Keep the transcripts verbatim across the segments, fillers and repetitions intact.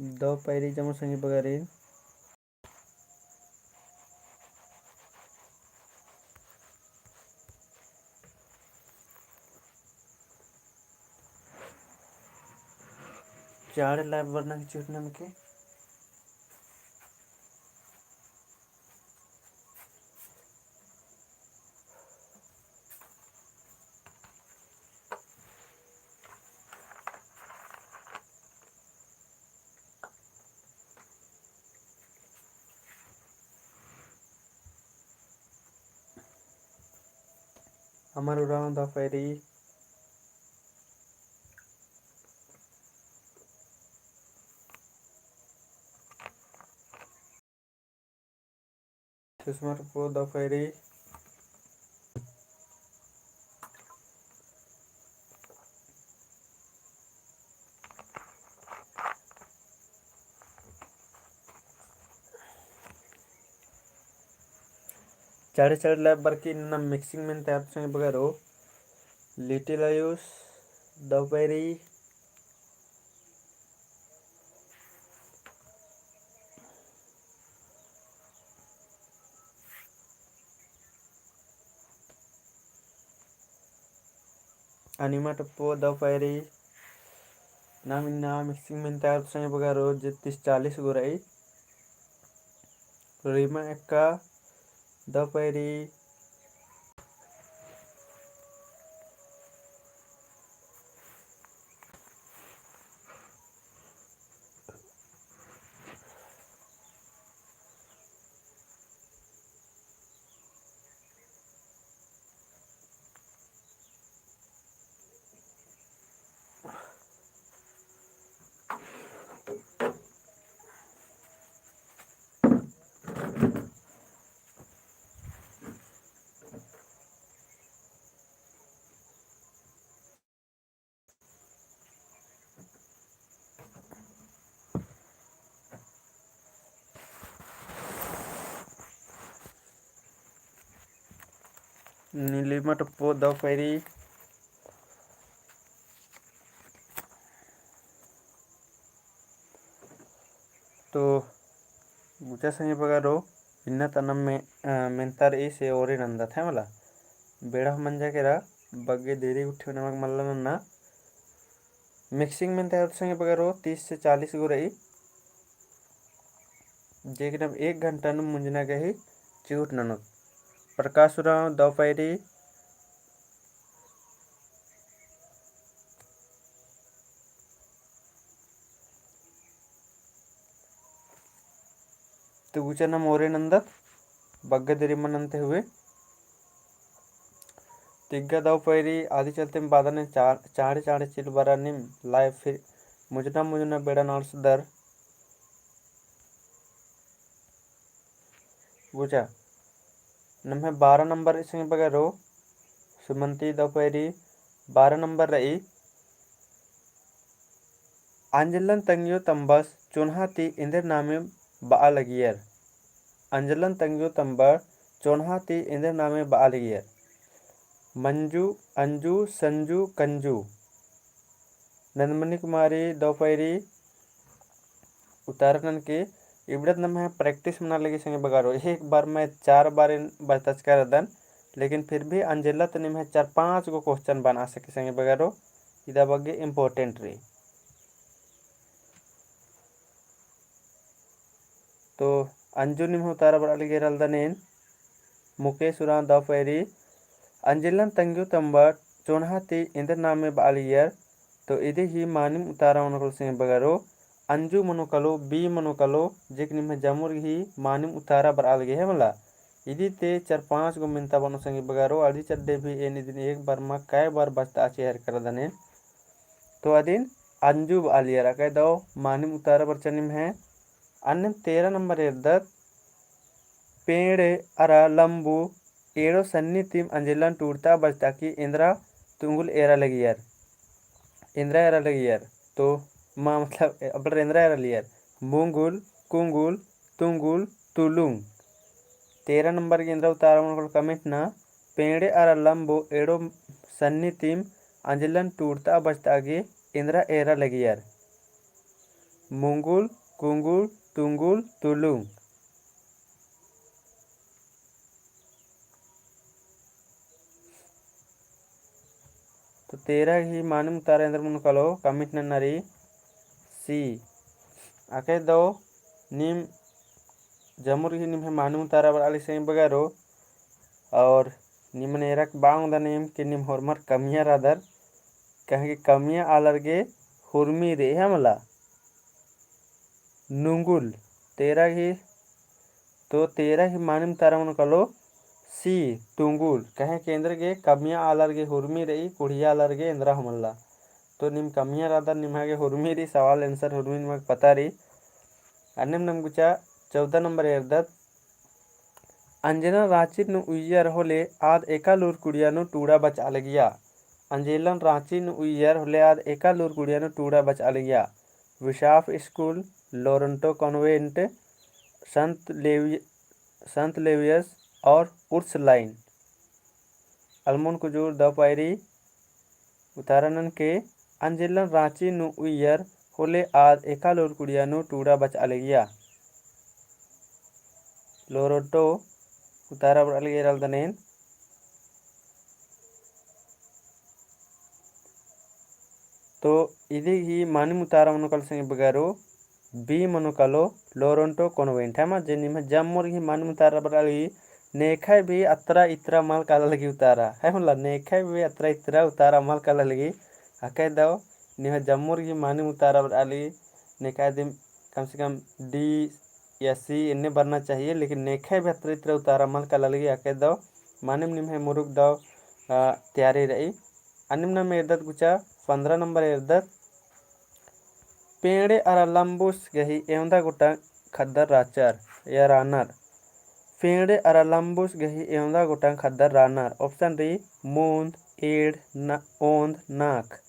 दव पैरी जम्मा संगी बगरो। चाड़ live बरना की चुटना में के। अमर उराँव दव पैरी। सुषमा टोप्पो दव पैरी। चाड़े चाड़े live बरकी इन्ना mixing मेन्ता आद संगी बगरो। Little आयुष दव पैरी। अनिमा टोप्पो दव पैरी। नाम इन्ना mixing मेन्ता आद संगी बगरो जे तीस चालीस गो रई। रीमा एक्का दव पैरी। नीलिमा टोप्पो दव पैरी। तो गुचा संगी बगरो इन्ना तनम में, अ, मेन्ता रई से ओरे नन्दत है मला। बेड़ा मंजा केरा बग्गे देरी उठे नमक मल्ला नन्ना। Mixing मेन्ता आद संगी बगरो तीस से चालीस गो रई। जे कि नाम एक घंटा नू मुंजना गही चिहुट ननोत। प्रकाश उराँव दव पैरी। तो गुचा नाम ओरे नन्दत बग्गे देरी मनन्ते हुए। तिग्गा दव पैरी आदि चलते में बादन चाड़-, चाड़े चाड़े चिल बरा नीम live फिर मुजना मुजना बेड़ा नाड़सदर। गुचा। नम्है बारह नंबर संगी बगरो सुमंती दव पैरी बारह नंबर रई। अंजलन तंग्यो तंबस चोन्हा ती एन्देर नामे बआ लगियर। अंजलन तंग्यो तंबस चोन्हा ती एन्देर नामे बआ लगियर। मंजू, अंजू, संजू, कंजू। नंदमणि कुमारी दव पैरी उतारा ननके। इबड़त नम्है practice मना लगी संगी बगरो। एक बार में चार बार एन बचतचका रअदन, लेकिन फिर भी अंजेला तो निम्है चार पाँच गो question बना सके संगी बगरो। इदा बग्गे important रई। तो अंजू निम्है उतारा बरआ लगी रअदन एन। मुकेश उराँव दव पैरी, अंजेलन तंग्यो तंबा चोन्हा ती एन्देर नामे बआ लगियर। तो इदी ही मानिम उतारा मनो कालो संगी बगरो, अंजू मनो कालो, B मनो कालो, जे कि निम्है जमुर ही मानिम उतारा बरआ लगी है मला। इदी ते चार पाँच गो मेन्ता बनो संगी बगरो, अदी चड्डे भी एन इदिन एक बार मा कै बार बचतआ चिअर करदन एन। तो अदिन अंजू बआ लगियर, अकय दव मानिम उतारा बरचा निम्है। अन्नेम तेरह नंबर एरदत, पेंड़े अरा लम्बू एड़ो सन्नी तिम अंजेलन टूड़ता बचता की एन्द्रा तुंगुल एरा लगियर। एन्द्रा एरा लगियर। तो मा मतलब, अबड़र एन्द्रा एरा लगियर। मुंगुल, कुंगुल, तुंगुल, तुलुंग। तेरह नंबर गे एन्द्रा उतारा मनो कालो comment ना, पेंड़े अरा लम्बो एड़ो सन्नी तिम अंजेलन टूड़ता बचता गे एन्द्रा एरा लगियर। मुंगुल, कुंगुल, तुंगुल, तुलुंग। तो तेरह ही मानिम उतारा एन्दर मनो कालो, comment नन्ना रई C। अकय दव नीम जम्मुर ही निम्है मानिम उतारा बरआ लगी संगी बगरो, और निमन एरक बांग दनेम कि निम होरमर कमिया रअदर, कहे कि कमिया आलर गे हुरमी रई है मला। नुंगुल, तेरह ही, तो तेरह ही मानिम उतारा मनो कालो C, टुंगुल, कहे कि एन्दर गे कमिया आलर गे हुरमी रई, कुड़िया आलर गे एन्दरा हूँ मल्ला। तो नीम कमिया रअदर, निम्हा गे हुरमी रई, सवाल answer हुरमी निम्हा गे पता रई। अन्नेम नम गुचा चौदह नंबर एरदत, अंजेलन राँची नू उइयर होले आद एकालूर कुड़िया नू टूड़ा बचआ लगिया। अंजेलन राँची नू उइयर होले आद एकालूर कुड़िया नू टूड़ा बचआ लगिया। विशाफ स्कूल, लोरेंटो कॉन्वेंट, संत लेवी-, संत लेवियस और उर्सलाइन। अलमोन कुजूर दव पायरी उतारा ननके, अंजेलन राँची नू उइयर होले आद एकालूर कुड़िया नू टूड़ा बचआ लगिया। लोरेंटो उतारा बरआ लगी एरल दनेन। तो इदी ही मानिम उतारा मनो कालो संगी बगरो, B मनो कालो, लोरेंटो कॉन्वेंट, है मा? जे निम्हा जम्मुर ही मानिम उतारा बरआ लगी, नेखय भी अतरा इतरा मल काला लगी उतारा, है मला? नेखय भी अतरा इतरा उतारा मल काला लगी। अकय दव निम्हा जम्मुर ही मानिम उतारा बरआ लगी, नेखय दिम कम से कम D या C एन्ने बरना चाहिए, लेकिन नेखय भी अतरा इतरा उतारा मल काला लगी। अकय दव मानिम निम्है मुरुख दव, अ, तैयारी रई। अन्नेम नम एरदत गुचा पन्द्रह नंबर एरदत, पेंड़े अरा लम्बुस गही एवंदा गोटांग ख़द्दर राचर या रानर। पेंड़े अरा लम्बुस गही एवंदा गोटांग ख़द्दर रानर। Option रई, मूंद, एंड़, न-, ओंद, नाख।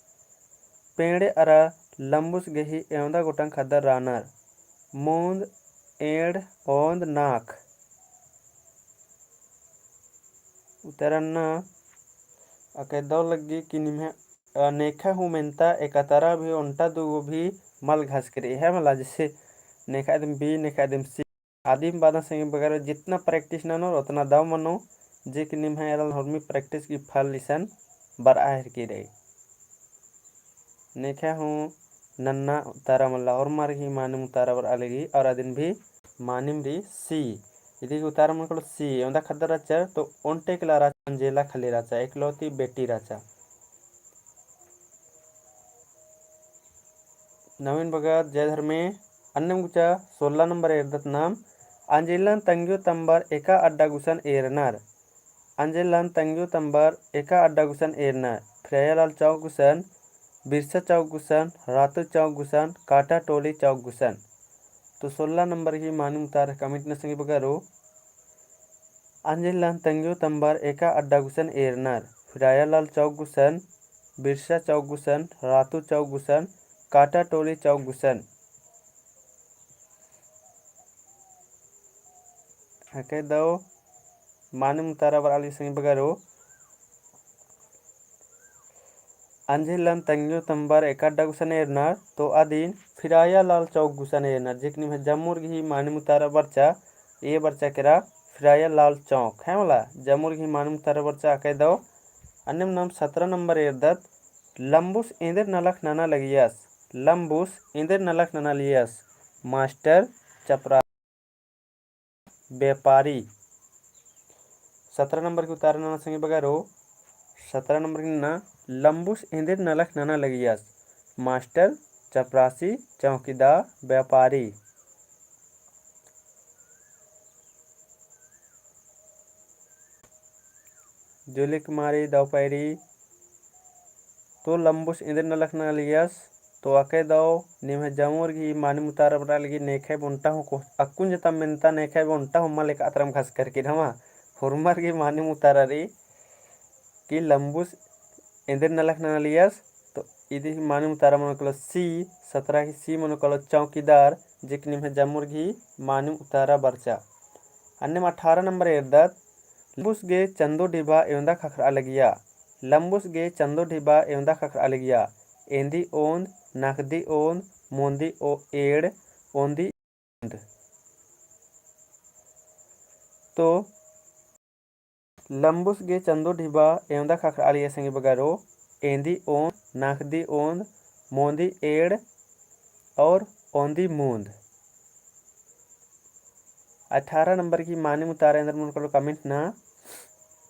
पेंड़े अरा लम्बुस गही एवंदा गोटांग ख़द्दर रानर। मूंद, एंड़, ओंद, नाख। उतारा नना अकय दव लग्गी कि निम्है, अ, नेखय हूँ मेन्ता एकतरा भी ओन्टा दुगो भी मल घसकरी, है मला? जैसे नेखय दिम B, नेखय दिम C। आदिम बादा संगी बगरो जितना practice ननोर ओतना दव मनो, जे कि निम्है एरल होरमी practice की फल इसन बरआ हेरकी रई। नेखय हूँ नन्ना उतारा मल्ला, होरमर ही मानिम उतारा बरआ लगी, और अदिन भी मानिम रई C। इदी उतारा मनो कालो C, एवंदा ख़द्दर राचर, तो ओन्टे एकला राचा, अंजेला खली राचा, एकलौती बेटी राचा। नवीन भगत, जय धर्मे, अन्नेम गुचा सोलह नंबर एरदत नाम, अंजेलन तंग्यो तम्बर एका अड्डा गुसन एरनर। अंजेलन तंग्यो तम्बर एका अड्डा गुसन एरनर, फिराया लाल चौक गुसन, बिरसा चौक गुसन, रातू चौक गुसन, काटा टोली चौक गुसन। तो सोलह नंबर ही मानिम उतारा comment नना संगी बगरो। अंजेलन तंग्यो तम्बर एका अड्डा गुसन एरनर, फिराया लाल चौक गुसन, बिरसा चौक गुसन, रातू चौक गुसन, काटा टोली चौक गुसन। अकय दव मानिम उतारा बरआ लगी संगी बगरो। अंजेलन तंग्यो तम्बर एका अड्डा गुसन एरनर, तो अदिन फिराया लाल चौक गुसन एरनर, जे कि निम्है जम्मुर गही मानिम उतारा बरचा, ए बरचा केरा फिराया लाल चौक, है मला? जम्मुर गही मानिम उतारा बरचा। अकय दव अन्नेम नाम सतरा नंबर एरदत, लम्बुस एन्देर नलख नना लगियस, लम्बुस एन्देर नलख नना लगियस, मास्टर चपरा व्यापारी। सतरा नंबर की उतारा नना संगी बगरो, सतरा नंबर की नना, लम्बुस एन्देर नलख नना लगियस, मास्टर, चपरासी, चौकीदार, व्यापारी। जुलिक मारी दव पैरी। तो लम्बुस एन्देर नलख नना लगियस, तो अकय दव निम्है जम्मुर गही मानिम उतारा बरआ लगी। नेखय बे ओन्टा हूँ को-, अक्कुन जता मेन्ता नेखय बे ओन्टा हूँ मल एका अतरम घसकरकी नमा, होरमर गही मानिम उतारा रई कि लम्बुस एन्देर नलख नना लगियस। तो इदी मानिम उतारा मनो कालो C, सतरा की C मनो कालो चौकीदार, जे कि निम्है जम्मुर गही मानिम उतारा बरचा। अन्नेम अठारह नंबर एरदत, लम्बुस गे चन्दो ढिबा एवंदा ख़क्खरआ लगिया। लम्बुस गे चन्दो ढिबा एवंदा ख़क्खरआ लगिया। एन्दी ओन्द, नखदी ओन्द, मोंदी ओ एड़, ओंदी ओंद। तो लम्बुस गे चंदो ढिबा एवंदा ख़क्खरआ लगिया संगी बगरो, एंदी ओंद, नाख़दी ओंद, मोंदी एड़ और ओंदी मूंद। अठारह नंबर की मानिम उतारा एन्देर मनो कालो comment ना,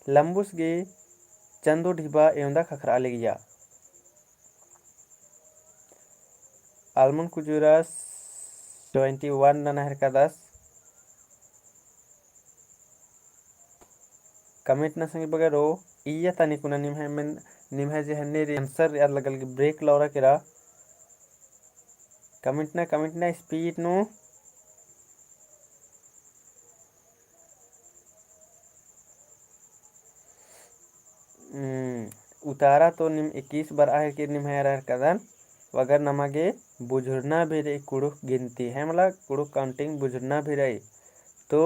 लम्बुस गे चंदो ढिबा एवंदा ख़क्खरआ लगिया। आलमन कुजूरस twenty one नना हेरकादस। Comment ना संगी बगरो, इय्या तनी कुना निम्है मेन, निम्है जे हन्ने रे answer याद लगल कि break लौरा केरा। Comment ना, comment ना speed नू। हम्म, उतारा तो निम इक्कीस बरआ हेके निम्है एरा हेरकादन, मगर नमा गे बुझुरना भी रई कुँड़ुख़ गिनती, है मला कुँड़ुख़ counting बुझुरना भी रई। तो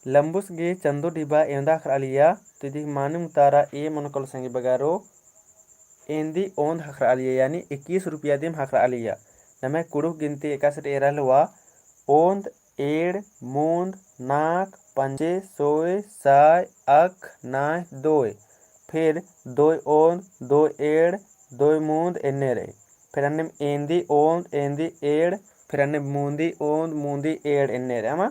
लम्बुस गे चंदो ढिबा एवंदा ख़क्खरआ लगिया, तो इदी मानिम उतारा ए मनो कालो संगी बगरो, एंदी ओंद ख़क्खरआ लगिया, यानी इक्कीस रुपया दिम ख़क्खरआ लगिया। नम्है कुँड़ुख़ गिनती एकासे एरा लवा, ओंद, एड़, मूंद, नाख़, पंजे, सोय, साय, अख, नाय, दोय। फिर दोय ओंद, दोय एड़, दोय मूंद एन्ने रई। फिर अन्नेम एंदी ओंद, एंदी एड़, फिर अन्नेम मूंदी ओंद, मूंदी एड़ एन्ने रई। हमा?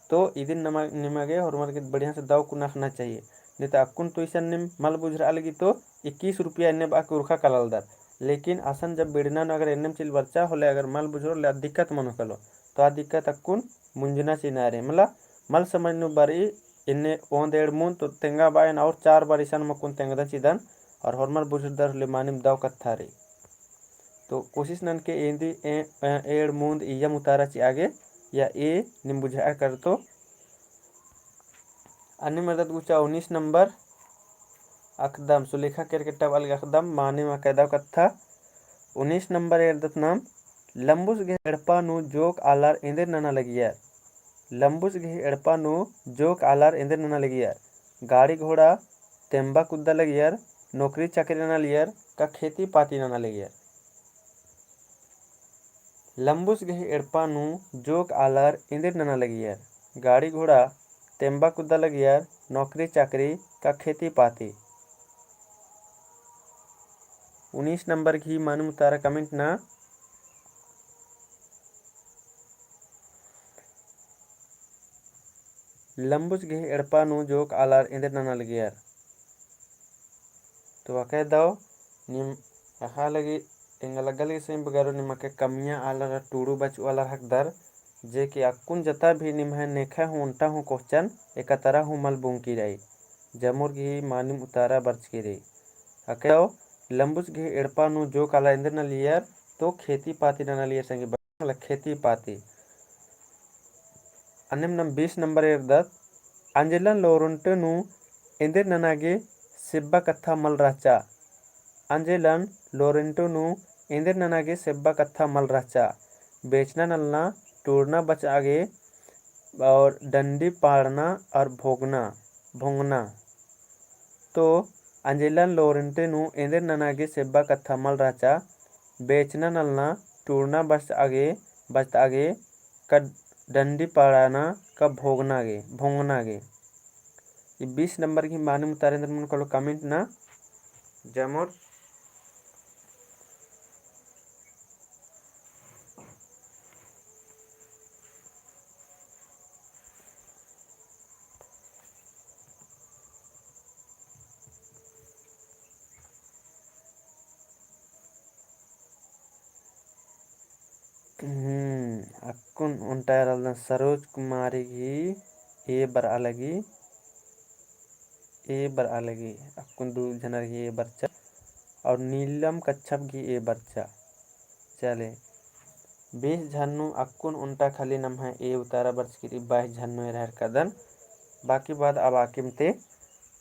तो इदिन नमा, निमा गे होरमर गे बढ़िया से दव कुना अख़ना चाहिए। नहीं तो अक्कुन तो इसन निम मल बुझुरआ लगी तो इक्कीस रुपया एन्ने बआ के उरखा कलालदर। लेकिन असन जब बिड़ना नू अगर एन्नेम चिल बरचा होले अगर मल बुझुरओर ले आ दिक्कत मनो कालो। तो आ दिक्कत अक्कुन मुंजना चिअना रई। मला मल समझ नू बरई एन्ने ओंद एड़ मूंद तो तेंगा बआ एन और चार बार इसन मकुन तेंगदन चिदन और होरमर बुझुरदर होले मानिम दव कत्था रई। तो कोशिश ननके एन्दी ए-, ए-, एड़ मूंद इय्यम उतारा चिआ गे या ए निम बुझाया करतो। अन्नेम एरदत गुचा उन्नीस नंबर अकदम, सुलेखा केरकेट्टा बआ लगी अकदम, मानिम अकय दव कत्था। उन्नीस नंबर एरदत नाम, लम्बुस गही एड़पा नू जोक आलर एन्देर नना लगियर। लम्बुस गही एड़पा नू जोक आलर एन्देर नना लगियर। गाड़ी घोड़ा तेम्बा कुद्दा लगियर, नौकरी चाकरी नना लगियर, का खेती पाती नना लगियर। लम्बुस गही एड़पा नू जोक आलर एन्देर नना लगियर। गाड़ी घोड़ा तेम्बा कुद्दा लगियर, नौकरी चाकरी का खेती पाती। उन्नीस नंबर गही मानिम उतारा comment ना। लम्बुस गही एड़पा नू जोक आलर एन्देर नना लगियर। तो अकय दव, नीम अख़ा लगी, एंगा लग्गा लगी सही बगरो नीम अकय कमिया आलर टूड़ू बचऊ आलर हकदर, जे कि अक्कुन जता भी निम्है नेखा हूँ ओन्टा हूँ question एका तरा हूँ मल बुंकी रई। जमुर गही मानिम उतारा बरचकी रई। अकय दव, लम्बुस गही एड़पा नू जोक आलर एन्देर नना लगियर, तो खेती पाती नना लगियर संगी बगरो। मतलब खेती पाती। अन्नेम नाम बीस नंबर एरदत, अंजेलन लोरेंटो नू एन्देर नना गे सेब्बा कत्था मल रहचा। अंजेलन लोरेंटो नू एन्देर नना गे सेब्बा कत्था मल रहचा। बेचना नलना, टूड़ना बचआ गे और डंडी पाड़ना और भोगना, भोंगना। तो अंजेलन लोरेंटो नू एन्देर नना गे सेब्बा कत्था मल रहचा, बेचना नलना, टूड़ना बचआ गे, बचआ गे, का डंडी पाड़ना, का भोगना गे, भोंगना गे। ई बीस नंबर गही मानिम उतारा एन्देर मनो कालो comment ना। जमुर। हम्म, अक्कुन ओन्टा एरालदन सरोज कुमारी गही ए बरआ लगी, ए बरआ लगी, अक्कुन दू झनर गही ए बरचा, और नीलम कच्छप गही ए बरचा। चले, बीस झन नू अक्कुन ओन्टा खाली नम्है ए उतारा बरचकी रई, बाईस झन नू एरा हेरकादन, बाकी बाद अब आकिम ते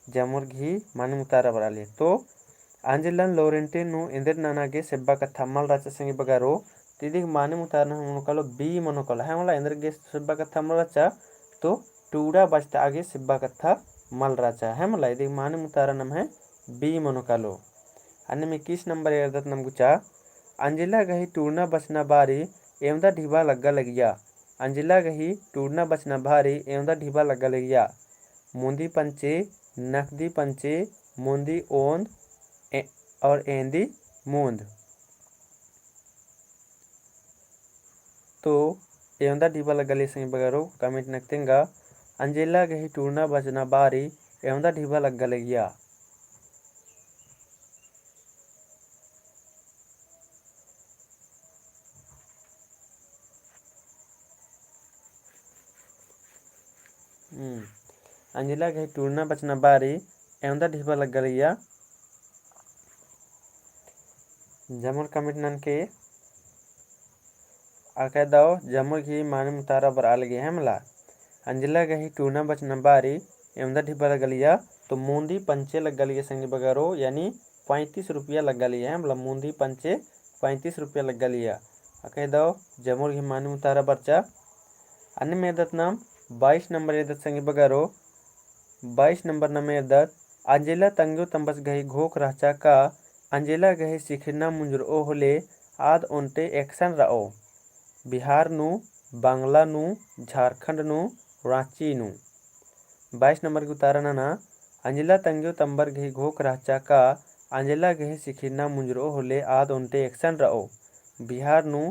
जमुर गही मानिम उतारा बरआ लगी। तो अंजेलन लोरेंटो नू एन्देर नना गे सेब्बा कत्था मल रहचा संगी बगरो, तो इदी गही मानिम उतारा नम्है मनो कालो B मनो कालो, है मला एन्देर गे सेब्बा कत्था मल रहचा, तो टूड़ा बचतआ गे सेब्बा कत्था मल रहचा, है मला इदी गही मानिम उतारा नम्है B मनो कालो। अन्नेम इक्कीस नंबर एरदत नाम गुचा, अंजेला गही टूड़ना बचना बारी, एवंदा ढिबा लग्गा लगिया। अंजेला गही टूड़ना बचना बारी, एवंदा ढिबा लग्गा लगिया। मुंदी पंचे, नकदी पंचे, मुंदी ओंद, ए-, और एंदी मुंद। तो एवंदा ढिबा लग्गा लगिया संगी बगरो, comment नना तेंगा। अंजेला गही टूड़ना बचना बारी, एवंदा ढिबा लग्गा लगिया। हम्म। अंजेला गही टूड़ना बचना बारी, एवंदा ढिबा लग्गा लगिया। जमुर comment ननके अकय दव जमुर गही मानिम उतारा बरआ लगी है मला। अंजेला गही टूड़ना बचना बारी एवंदा ढिबा लग्गा लगिया, तो मुंदी पंचे लग्गा लगिया संगी बगरो, यानी पैंतीस रुपया लग्गा लगिया है मला। मुंदी पंचे पैंतीस रुपया लग्गा लगिया। अकय दव जमुर गही मानिम उतारा बरचा। अन्नेम एरदत नाम बाईस नंबर एरदत संगी बगरो। बाईस नंबर नाम एरदत, अंजेला तंग्यो तंबस गही घोख रहचा का, अंजेला गही सिखिरना मुंजरओ होले आद ओन्टे एकसन रओ। बिहार नू, बांग्ला नू, झारखंड नू, रांची नू। बाईस नंबर गही उतारा नना, अंजेला तंग्यो तंबर गही घोख रहचा का, अंजेला गही सिखिरना मुंजरओ होले आद ओन्टे एकसन रओ। बिहार नू,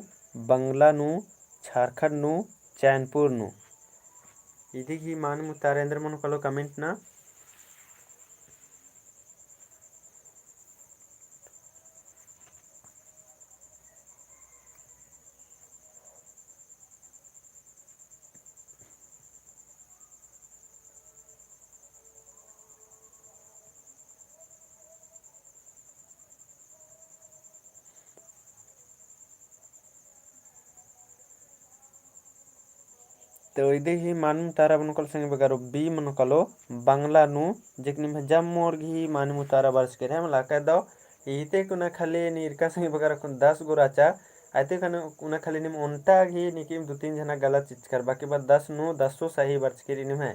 बांग्ला नू, झारखंड नू, चैनपुर नू। इदी गही मानिम उतारा एन्देर मनो कालो comment नना। तो इदी गही मानिम उतारा मनो कालो संगी बगरो B मनो कालो, बांग्ला नू, जेक निम्है जम्मोर गही मानिम उतारा बरचकी रई है मला। अकय दव इते कुना खाली नीरका संगी बगरो कुन दस गो रहचा, अइते कुना खाली नीम ओन्टा गही नीकिम दू तीन झना गलत चिच्चकर, बाकी बा दस नू दसो सही बरचकी रई निम्है।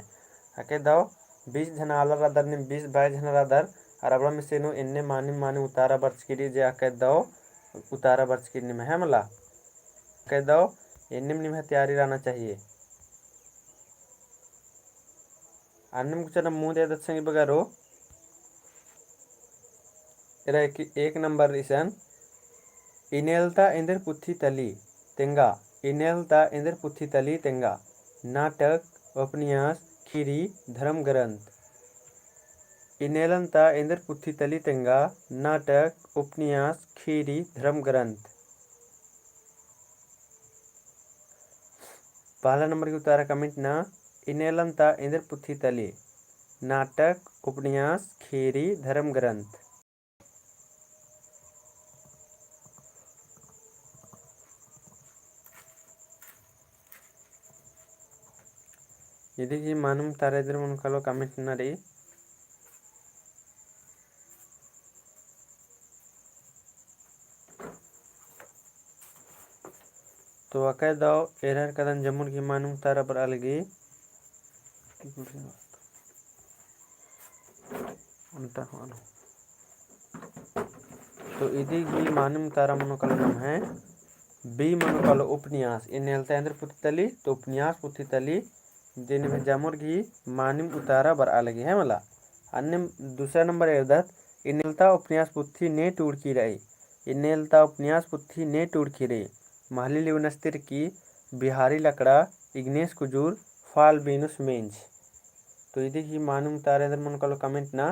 अकय दव बीस झना आलर रअदर, नीम बीस बाईस झना रअदर, अरा अबड़ा में से नू एन्ने मानिम मानिम उतारा बरचकी रई जे अकय दव उतारा बरचकी रई निम्है है मला। अकय दव एन्नेम निम्है तैयारी रहना चाहिए। अन्नेम गुचना मुंद एरदत संगी बगरो। एरा एक, एक नंबर इसन, इन्नेलता एन्देर पुथी तली तेंगा, इन्नेलता एन्देर पुथी तली तेंगा, नाटक, उपन्यास, खीरी, धर्म ग्रंथ। इन्नेलता एन्देर पुथी तली तेंगा, नाटक, उपन्यास, खीरी, धर्म ग्रंथ। पहला नंबर गही उतारा comment नना, इन्नेलता एन्देर पुथी तली, नाटक, उपन्यास, खीरी, धर्म ग्रंथ। इदी गही मानिम उतारा एन्देर मनो कालो comment नना रई। तो अकय दव एरर कदन जमुर गही मानिम उतारा बरआ लगी। तो इदी गही मानिम उतारा मनो कालो नम्है B मनो कालो उपन्यास। इन्नेलता एन्देर पुथी तली, तो उपन्यास पुथी तली जे निम्है जमुर गही मानिम उतारा बरआ लगी है मला। अन्नेम दूसरा नंबर एरदत, इन्नेलता उपन्यास पुथी ने टूड़की रई। इन्नेलता उपन्यास पुथी ने टूड़की रई। महली लियोनस तिर्की, बिहारी लकड़ा, इग्नेस कुजूर, फाल्बिनुस मेंज। तो इदी गही मानिम उतारा एन्देर मनो कालो comment नना।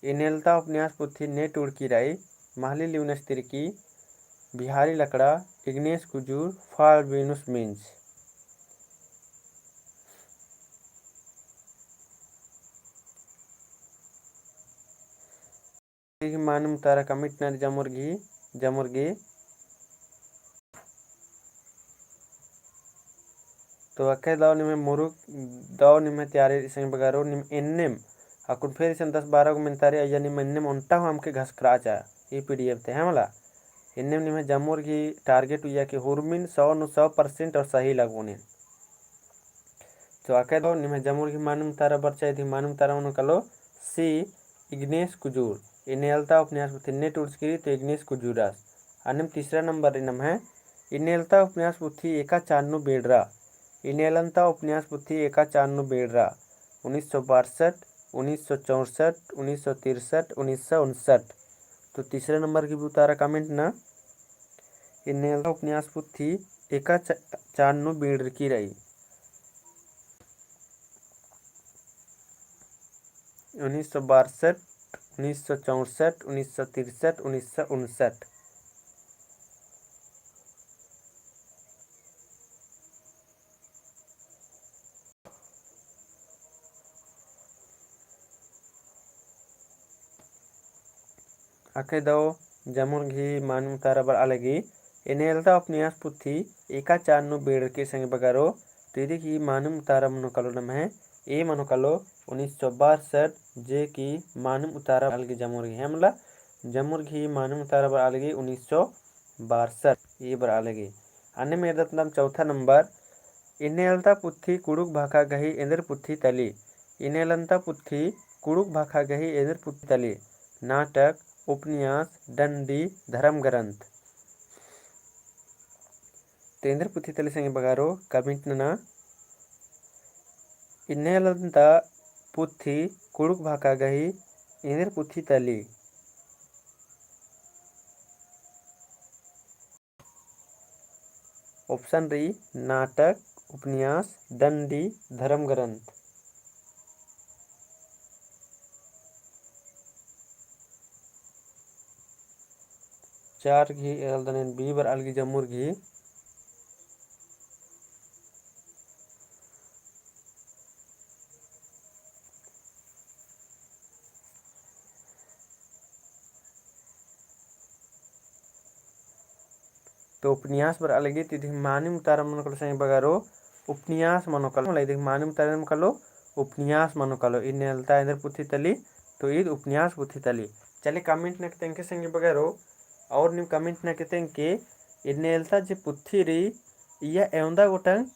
इन्नेलता उपन्यास पुथी ने टूड़की रई। महली लियोनस तिर्की, बिहारी लकड़ा, इग्नेस कुजूर, फाल्बिनुस मेंज। इदी गही मानिम उतारा comment नना रई जमुर गही, जमुर गही। तो अकय दव निम्है मुरुख दव निम्है तैयारी रई संगी बगरो। नीम एन्नेम अक्कुन फेर इसन दस बारह गो मेन्ता रई, अइय्या नीम एन्नेम ओन्टा हूँ अमके घसकरआ चा ई PDF ती है मला। एन्नेम निम्है जमुर गही target उइया कि हुरमिन सौ नू सौ percent और सही लगोन। तो अकय दव निम्है जमुर गही मानिम उतारा बरचा। इदी गही मानिम उतारा मनो कालो C, इग्नेस कुजूर। इन्नेलता उपन्यास पुथी ने टूड़चकी रई, तो इग्नेस कुजूर आस। अन्नेम तीसरा नंबर रई नम्है, इन्नेलता उपन्यास पुथी एका चान नू बेड़रा। इन्नेलता उपन्यास पुथी एका चान नू बेड़रा। उन्नीस सौ बासठ, उन्नीस सौ चौसठ, उन्नीस सौ तिरसठ, उन्नीस सौ उनसठ। तो तीसरा नंबर गही भी उतारा comment ना। इन्नेलता उपन्यास पुथी एका च-, चान नू बेड़रकी रई। उन्नीस सौ बासठ, उन्नीस सौ चौसठ, उन्नीस सौ तिरसठ, उन्नीस सौ उनसठ। अक्कय दव जमुर गही मानिम उतारा बरआ लगी। इन्नेलता उपन्यास पुथी एका चान नू बेड़रकी संगी बगरो। तो इदी गही मानिम उतारा मनो कालो नम्है ए मनो कालो उन्नीस सौ बासठ, जे कि मानिम उतारा बरआ लगी जमुर गही, है मला, जमुर गही मानिम उतारा बरआ लगी उन्नीस सौ बासठ, ई बरआ लगी। अन्नेम एरदत नाम चौथा नंबर, इन्नेलता पुथी कुँड़ुख़ भाखा गही एन्देर पुथी तली। इन्नेलता पुथी कुँड़ुख़ भाखा गही एन्देर पुथी तली। नाटक, उपन्यास, डंडी, धर्म ग्रंथ। तो एन्देर पुथी तली संगी बगरो comment नना। इन्नेलता पुथी कुँड़ुख़ भाखा गही एन्देर पुथी तली। Option रई नाटक, उपन्यास, डंडी, धर्म ग्रंथ। चार गही एरलदन एन B बरआ लगी जमुर गही। तो उपन्यास बरआ लगी, तो इदी गही मानिम उतारा मनो कालो संगी बगरो, उपन्यास मनो कालो, मतलब इदी गही मानिम उतारा मनो कालो, उपन्यास मनो कालो, इन्नेलता एन्देर पुथी तली, तो ईद उपन्यास पुथी तली। चले comment नना के तेंगके संगी बगरो, और नीम comment नना के तेंगके, इन्नेलता जे पुथी रई, इय्या एवंदा गोटंग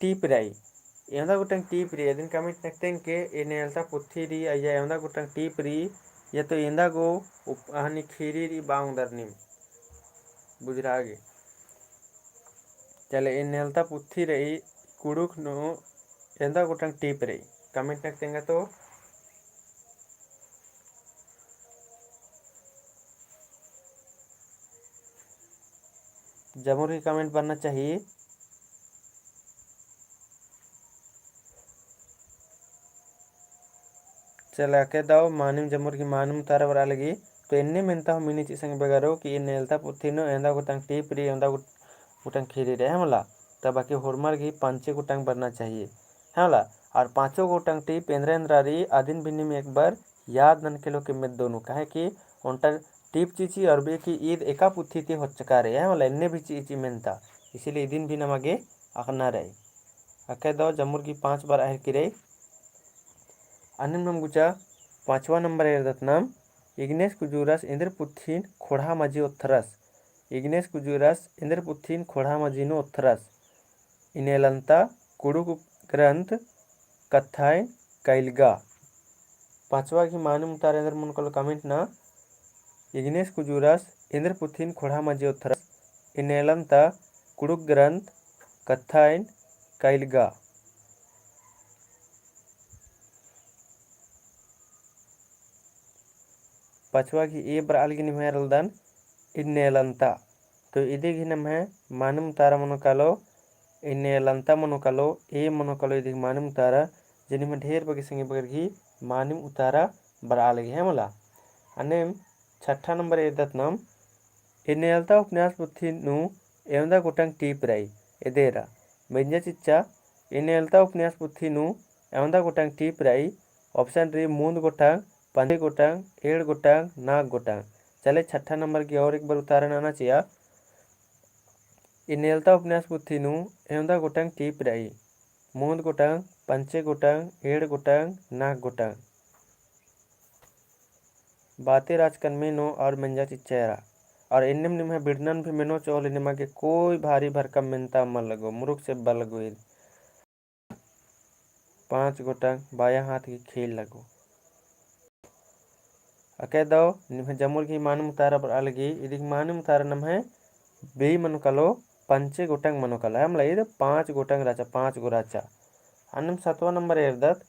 टीप रई। एवंदा गोटंग टीप रई, अदिन comment नना के तेंगके, इन्नेलता पुथी रई, अइय्या एवंदा गोटंग टीप रई, या तो एवंदा गो उप-, अहनी खीरी रई बअदर नीम। बुझरआ गे। चले, इन्नेलता पुथी रई, कुँड़ुख़ नू एवंदा गोटंग टीप रई। Comment नना के तेंगा तो। जमुर गही comment बरना चाहिए। चला, अक्कय दव मानिम जमुर गही मानिम उतारा बरआ लगी। तो एन्ने मेन्ता हूँ मिनी चिच्चा संगी बगरो कि इन्नेलता पुथी नू एवंदा गोटंग टीप रई, एवंदा गोट-, गोटंग खीरी रई, है मला। तब बाकी होरमर गही पाँचे गोटंग बरना चाहिए, है मला। और पाँचो गोटंग टीप एन्दरा एन्दरा रई, अदिन भी नीम एक बार याद ननके लो के मेद्दो नू, काहे कि ओन्टा टीप चिची और बे कि ईद एका पुथी ती होचका रई, है मला, एन्ने भी चिची मेन्ता। इसीलिए इदिन भी नमा गे अख़ना रई। अक्कय दव जमुर गही पाँच बार अहर की रई। अन्नेम नाम गुचा पाँचवा नंबर एरदत नाम, इग्नेस कुजूरस एन्देर पुथिन खोंड़हा मझी ओथरस। इग्नेस कुजूरस एन्देर पुथिन खोंड़हा मझी नू ओथरस। इन्नेलन्ता कुँड़ुख़ ग्रंथ कत्थाइन कइलगा। पाँचवा गही मानिम उतारा एन्देर मनो कालो comment ना। इग्नेस कुजूरस एन्देर पुथिन खोंड़हा मझी ओथरस। इन्नेलन्ता कुँड़ुख़ ग्रंथ कत्थाइन कइलगा। पाँचवा गही ए बरआ लगी निम्है एरलदन इन्नेलन्ता। तो इदी गही नम्है मानिम उतारा मनो कालो, इन्नेलन्ता मनो कालो, ए मनो कालो इदी गही मानिम उतारा, जे निम्है ढेर बग्गे संगी बगर गही मानिम उतारा बरआ लगी, है मला। अन्नेम छठा नंबर एरदत नाम, इन्नेलता उपन्यास पुथी नू एवंदा गोटंग टीप रई, एन्देरा। मेंजा चिच्चा, इन्नेलता उपन्यास पुथी नू एवंदा गोटंग टीप रई, option रई मूंद गोटंग, पंचे गोटंग, एंड़ गोटंग, नाग गोटंग। चले छठा नंबर गही और एक बार उतारा नना चिआ। इन्नेलता उपन्यास पुथी नू एवंदा गोटंग टीप रई। मूंद गोटंग, पंचे गोटंग, एंड़ गोटंग, नाग गोटंग। बाते राचकन मेनो और मेंजा चिच्चा एरा। और एन्नेम निम्है बिड़नन भी मेनो चोल निमा गे कोई भारी भरकम मेन्ता मल लगो, मुरुख से बल लगो ईद। पाँच गोटंग बायां हाथ गही खेल लगो। अकय दव निम्है जमुर गही मानिम उतारा बरआ लगी, इदिक मानिम उतारा नम्है बेई मनो कालो, पंचे गोटंग मनो कालो, है मला, इद पाँच गोटंग रहचा, पाँच गो रहचा। अन्नेम सतवा नंबर एरदत,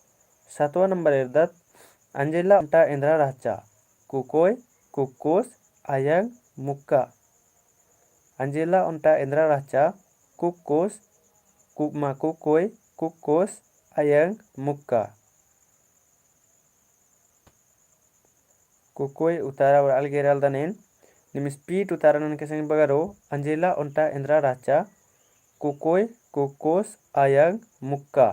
सतवा नंबर एरदत, अंजेला ओन्टा एन्दरा रहचा, कुकोय, कुक्कोस, अयंग, मुक्का। अंजेला ओन्टा एन्दरा रहचा, कुक्कोस, कु-, मा कुकोय, कुक्कोस, अयंग, मुक्का। कुकोय उतारा बरआ लगी एरालदन एन, निम speed उतारा ननके संगी बगरो, अंजेला ओन्टा एन्दरा रहचा, कुकोय, कुक्कोस, अयंग, मुक्का।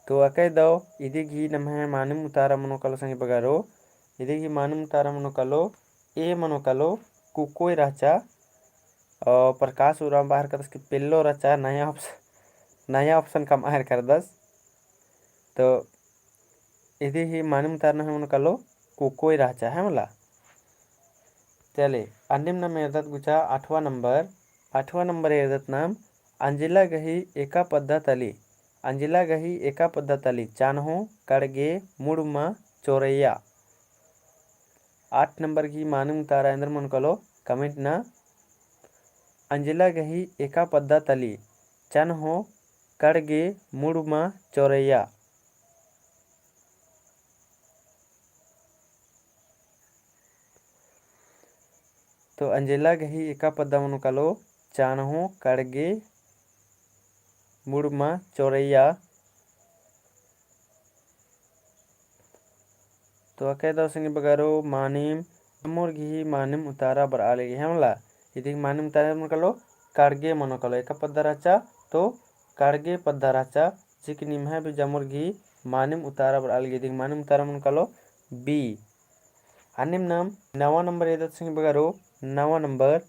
तो अकय दव, इदी गही नम्है मानिम उतारा मनो कालो संगी बगरो, इदी गही मानिम उतारा मनो कालो, ए मनो कालो, कुकोय रहचा, और प्रकाश उराँव बअर कादस कि पेल्लो रहचा, नया option, नया option कमआ हेलरकदस। तो इदी गही मानिम उतारा नम्है मनो कालो, कुकोय रहचा, है मला। चले, अन्नेम नाम एरदत गुचा आठवाँ नंबर, आठवाँ नंबर एरदत नाम, अंजेला गही एका पद्दा तली, अंजेला गही एका पद्दा तली, चान्हो, कड़गे, मुड़मा, चोरैया। आठ नंबर गही मानिम उतारा एन्दर मनो कालो, comment ना। अंजेला गही एका पद्दा तली, चान्हो, कड़गे, मुड़मा, चोरैया। तो अंजेला गही एका पद्दा मनो कालो, चान्हो, कड़गे, मुड़मा, चोरैया। तो अकय दव संगी बगरो मानिम, जमुर गही मानिम उतारा बरआ लगी, है मला। इदी गही मानिम उतारा मनो कालो, कड़गे मनो कालो, एका पद्दा रहचा, तो कड़गे पद्दा रहचा, जे कि निम्है भी जमुर गही मानिम उतारा बरआ लगी, इदी गही मानिम उतारा मनो कालो, B। अन्नेम नाम नवा नंबर एरदत संगी बगरो, नवा नंबर,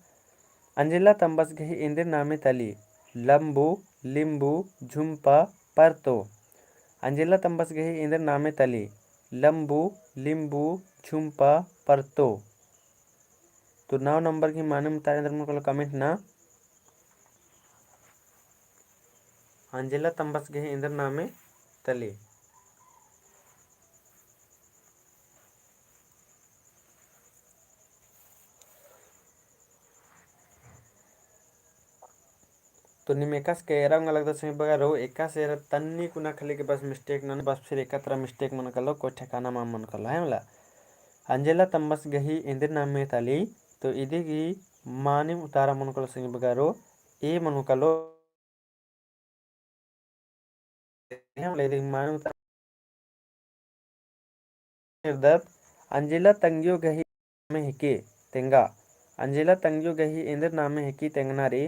अंजेला तम्बस गही एन्देर नामे तली, लम्बू, लिम्बू, झुम्पा, परतो। अंजेला तम्बस गही एन्देर नामे तली, लम्बू, लिम्बू, झुम्पा, परतो। तो नौ नंबर गही मानिम उतारा एन्देर मनो कालो comment ना। अंजेला तम्बस गही एन्देर नामे तली। तो नीम एकासे एरा ओंगा लगदत संगी बगरो, एकासे एरा तन्नी कुना खाली के बस mistake नना, बस फिर एका तरा mistake मनो कालो, कोई ठिकाना मा मनो कालो, है मला। अंजेला तम्बस गही एन्देर नामे तली, तो इदी गही मानिम उतारा मनो कालो संगी बगरो, A मनो कालो। एरदत, अंजेला तंग्यो गही एन्देर नामे हेके तेंगा। अंजेला तंग्यो गही एन्देर नामे हेके तेंगना रे,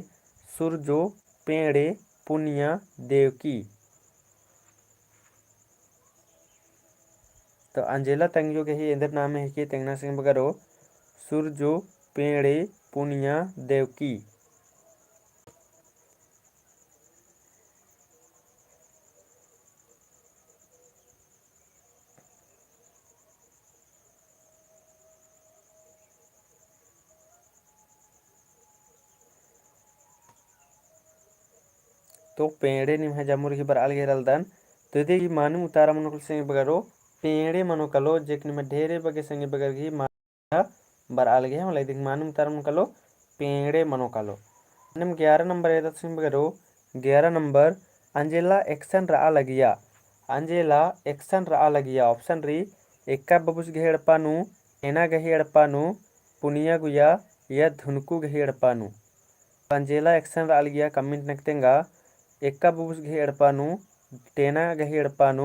सुरजो, पेंड़े, पुनिया, देवकी। तो अंजेला तंग्यो गही एन्देर नामे हेके तेंगना संगी बगरो, सुरजो, पेंड़े, पुनिया, देवकी। तो पेंड़े निम्है जमुर गही बरआ लगी एरालदन। तो इदी गही मानिम उतारा मनो कालो संगी बगरो, पेंड़े मनो कालो, जे कि निम्है ढेरे बग्गे संगी बगर गही बरआ लगी, है मला। इदी गही मानिम उतारा मनो कालो, पेंड़े मनो कालो। अन्नेम ग्यारह नंबर एरदत संगी बगरो, ग्यारह नंबर, अंजेला एकसन रआ लगिया। अंजेला एकसन रआ लगिया। Option रई, एका बबुस गही एड़पा नू, टेना गही एड़पा नू, पुनिया गुया या धुनकु गही एड़पा नू। अंजेला एकसन रआ लगिया comment नना तेंगा, एका बबुस गही एड़पा नू, टेना गही एड़पा नू,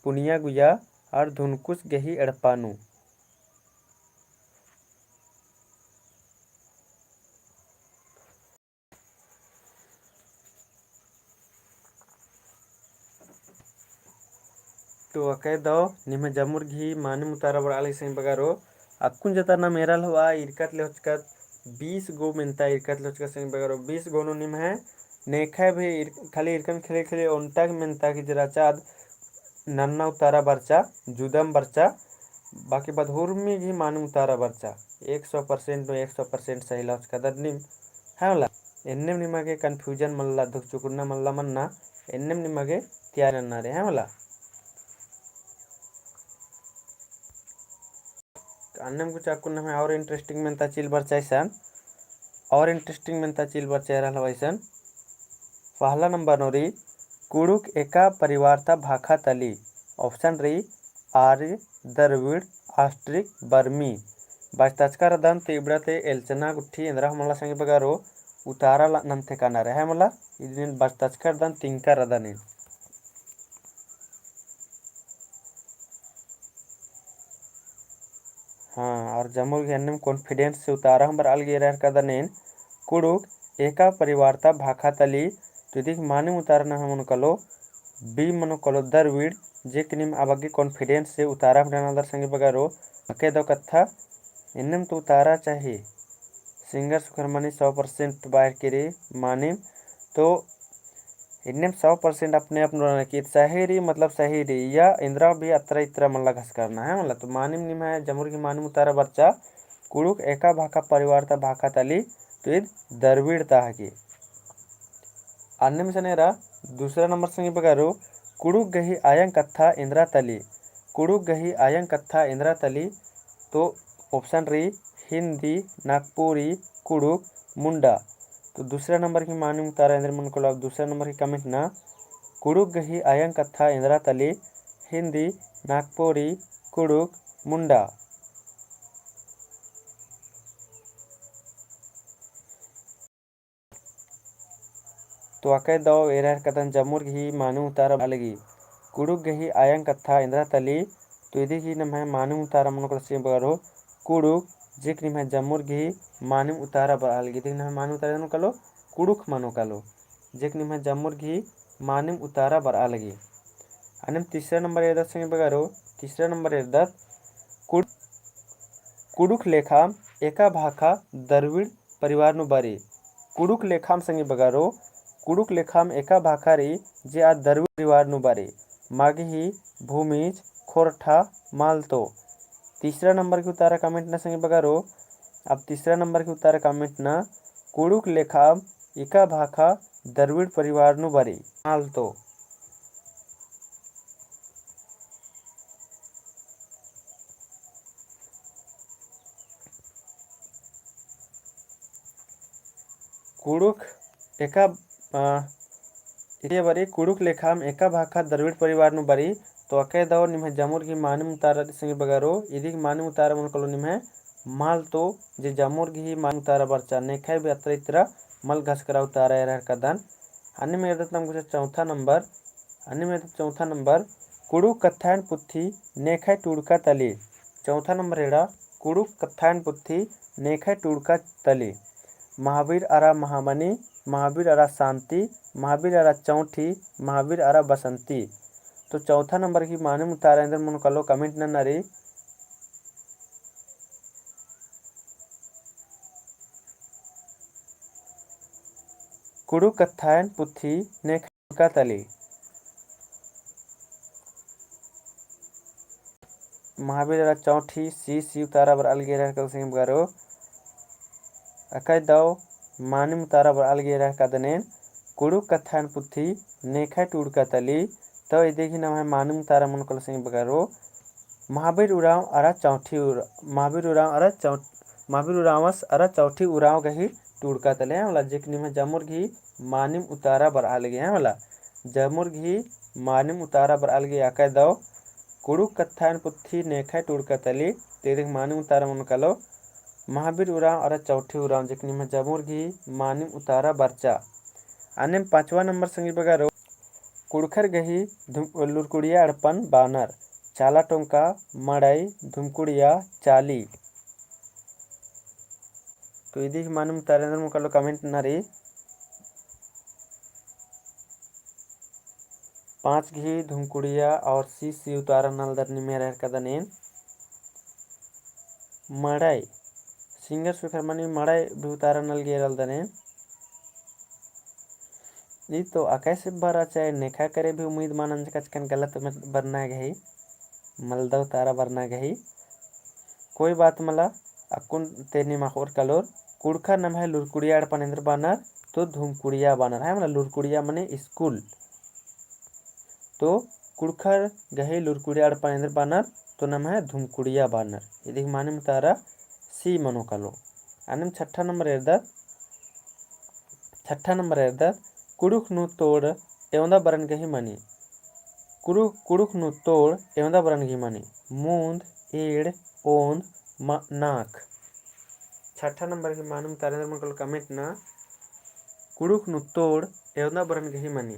पुनिया गुया और धुनकुस गही एड़पा नू। तो अकय दव निम्है जमुर गही मानिम उतारा बरआ लगी संगी बगरो। अक्कुन जता नाम एराल होआ, इरकत ले होचकत बीस गो मेन्ता, इरकत ले होचकत संगी बगरो बीस गो नू निम्है नेखय भी इर-, खाली इरकन खेले खेले ओन्टा गे मेन्ता की जरा चाद नन्ना उतारा बरचा, जुदम बरचा, बाकी बाद हुरमी गही मानिम उतारा बरचा। एक सौ percent नू एक सौ percent सही ला होचकदर नीम, है मला। एन्नेम निमा गे confusion मल्ला, धुकचुकुन्ना मल्ला मन्ना, एन्नेम निमा गे तैयार नन्ना रई, है मला। अन्नेम कुछ अक्कुन नम्है और interesting मेन्ता चील बरचा इसन, और interesting मेन्ता चील बरचा रहल हवा इसन। पहला नंबर नू रई, कुँड़ुख़ एका परिवार ता भाखा तली। Option रई आर्य, द्रविड़, ऑस्ट्रिक, बर्मी। बचतचका रअदन तो इबड़ा ती एल्चना गुट्ठी एन्दरा हूँ मला संगी बगरो उतारा नन्ते काना रई, है मला। इदिन बचतचका रअदन, तिंका रअदन एन। हाँ, और जमुर गही अन्नेम confidence से उतारा हूँ बरआ लगी एरा हेरकदन एन। कुँड़ुख़ एका परिवार ता भाखा तली, तो इदिक मानिम उतारा नम्है मनो कालो, B मनो कालो द्रविड़, जेक नीम अबग्गे confidence से उतारा हूँ ननालदर संगी बगरो। अकय दव कत्था, एन्नेम तो उतारा चाही, singer सुखरमनी सौ percent बाहिर की रई मानिम, तो एन्नेम सौ percent अपने आप नू रअना कि सही रई, मतलब सही रई, या एन्दरा भी अतरा इतरा मल्ला घसकरना है, मतलब। तो मानिम निम्है जमुर गही मानिम उतारा बरचा, कुँड़ुख़ एका भाखा परिवार ता भाखा तली, तो ईद द्रविड़ ता हिकी। अन्नेम इसन एरा दूसरा नंबर संगी बगरो, कुँड़ुख़ गही अयंग कत्था एन्दरा तली। कुँड़ुख़ गही अयंग कत्था एन्दरा तली, तो option रई हिन्दी, नागपुरी, कुँड़ुख़, मुंडा। तो दूसरा नंबर गही मानिम उतारा एन्दरा मनो कालो, दूसरा नंबर गही comment ना, कुँड़ुख़ गही अयंग कत्था एन्दरा तली, हिन्दी, नागपुरी, कुँड़ुख़, मुंडा। तो अकय दव एरा हेरकदन जमुर गही मानिम उतारा बरआ लगी। कुँड़ुख़ गही अयंग कत्था एन्दरा तली, तो इदिक नम्है मानिम उतारा मनो कालो संगी बगरो कुँड़ुख़, जेक निम्है जमुर गही मानिम उतारा बरआ लगी। इदिक नम्है मानिम उतारा मनो कालो, कुँड़ुख़ मनो कालो, जेक निम्है जमुर गही मानिम उतारा बरआ लगी। अन्नेम तीसरा नंबर एरदत संगी बगरो, तीसरा नंबर एरदत, कुँड़-, कुँड़ुख़ लेखाम एका भाखा द्रविड़ परिवार नू बरई। कुँड़ुख़ लेखाम संगी बगरो, कुँड़ुख़ लेखाम एका भाखा रई जे आ द्रविड़ परिवार नू बरई। मगही, भूमिज, खोरठा, मालतो। तीसरा नंबर गही उतारा comment ना संगी बगरो। अब तीसरा नंबर गही उतारा comment ना, कुँड़ुख़ लेखाम एका भाखा द्रविड़ परिवार नू बरई। मालतो। कुँड़ुख़ एका, अ, इतिया बारी कुँड़ुख़ लेखाम एका भाखा द्रविड़ परिवार नू बरई, तो अकय दव निम्है जमुर गही मानिम उतारा संगी बगरो, इदिक मानिम उतारा मनो कालो निम्है मालतो, जे जमुर गही मानिम उतारा बरचा, नेखय भी अतरा इतरा मल घसकरा उतारा एरा हेरकदन। अन्नेम एरदत नाम गुचा चौथा नंबर, अन्नेम एरदत चौथा नंबर, कुँड़ुख़ कत्थायन पुथी नेखय टूड़का तली। चौथा नंबर एरा, कुँड़ुख़ कत्थायन पुथी नेखय टूड़का तली। महावीर अरा महामनी, महावीर अरा शांति, महावीर अरा चौंठी, महावीर अरा बसंती। तो चौथा नंबर गही मानिम उतारा एन्दर मनो कालो comment नना रई। कुँड़ुख़ कत्थायन पुथी नेखय टूड़का तली। महावीर अरा चौंठी सी सी उतारा बरआ लगी एरा हेरकदन संगी बगरो। अकय दव मानिम उतारा बरआ लगी एरा हेरकदन एन कुँड़ुख़ कत्थायन पुथी नेखय टूड़का तली। तो इदिक नम्है मानिम उतारा मनो कालो संगी बगरो। महावीर उराँव अरा चौंठी उर-, महावीर उराँव अरा चौं-, महावीर उराँवस अरा चौंठी उराँव गही टूड़का तली, है मला, जेक निम्है जमुर गही मानिम उतारा बरआ लगी, है मला। जमुर गही मानिम उतारा बरआ लगी अकय दव कुँड़ुख़ कत्थायन पुथी नेखय टूड़का तली, तो इदिक मानिम उतारा मनो कालो महावीर उराँव अरा चौंठी उराँव, जेक निम्है जमुर गही मानिम उतारा बरचा। अन्नेम पाँचवा नंबर संगी बगरो, कुँड़ुख़र गही धुम-, लुरकुड़िया एड़पन बानर, चाला टोंका, मड़ई, धुमकुड़िया, चाली। तो इदिक मानिम उतारा एन्दर मनो कालो comment नना रई। पाँच गही धुमकुड़िया और सी सी उतारा ननालदर निम्है एरा हेरकदन एन। मड़ई, singer सुखरमनी मड़ई भी उतारा नना लगी एरालदन एन। ई तो अकय से बरचा, नेखय करे भी उम्मीद मल नंजका चिकन गलत में बरना गही, मलदव उतारा बरना गही। कोई बात मला, अक्कुन ते नीम अख़ोर कालोर, कुँड़ुख़र नम्है लुरकुड़िया एड़पन एन्देर बअनर, तो धुमकुड़िया बअनर, है मला, लुरकुड़िया मने स्कूल। तो कुँड़ुख़र गही लुरकुड़िया एड़पन एन्देर बअनर, तो नम्है धुमकुड़िया बअनर। इदिगही मानिम उतारा C मनो कालो। अन्नेम छठा नंबर एरदत, छठा नंबर एरदत, कुँड़ुख़ नू तोड़ एवंदा बरन गही मनी। कुँड़ुख़, कुँड़ुख़ नू तोड़ एवंदा बरन गही मनी। मूंद, एंड़, ओंद, म-, नाख़। छठा नंबर गही मानिम उतारा एन्देर मनो कालो comment नना। कुँड़ुख़ नू तोड़ एवंदा बरन गही मनी।